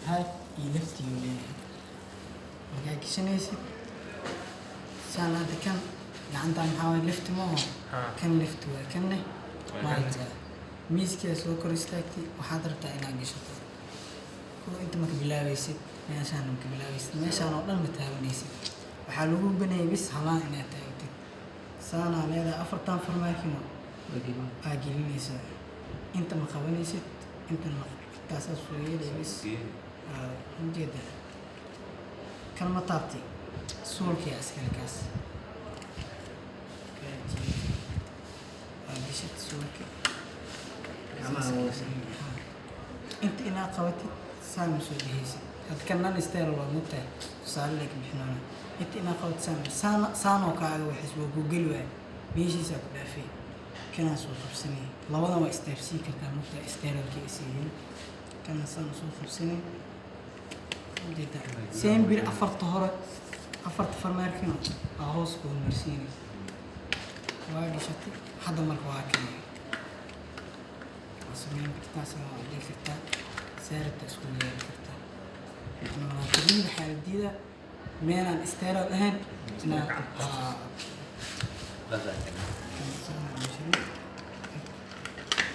Right iyo left iyuu leeyahay. Markaa gashanaysid saan hadda, kan gacantaan maxaa waye? Left ma aho? Kan left waay, kanne right waay. Miiskaa soo kor istaagtay, waxaad rabtaa inaad gashato. Kuwa inta maka bilaabaysid, meeshaan maka bilaabaysid, meeshaan oo dhan ma taabanaysid. Waxaa lagu banayay bis halaan inaad taagatid. Saanaa leedahay, afartan farmaakino aa gelinaysaa. Inta ma qabanaysid, intana ma taasaa soo yeelay bis. Ujeeda kan ma taabtay? Suulkii askari kaas kaa jiid waa gashad suulka. Gacmaha hoose. Inta inaad qabatid saan ma soo dhehaysid. Had kan non sterile waa, mogtahay, tusaale lek bixinoona. Inta inaad qabatid saan saan saanoo kaaga waxays waa ku geli waay, meeshiisaa ku dhaafay. Kanaa soo qabsanay, labadan waa istaabsii kartaa, mogtahay, sterilkii is yihiin. Kanaa saan soo qabsanay, ujeedaa same bir afarta hore, afarta farmaarkino aa hoos ku horumarsiinay, waa gashatay. Hadda marka waa kane, waa sameyn kartaa, sana waa dhigi kartaa, saarabta isku yeeli kartaa. Kaliya waxaa la diidaa meelaan sterile ahayn inaa. Bye bye. Kan saan gashanay.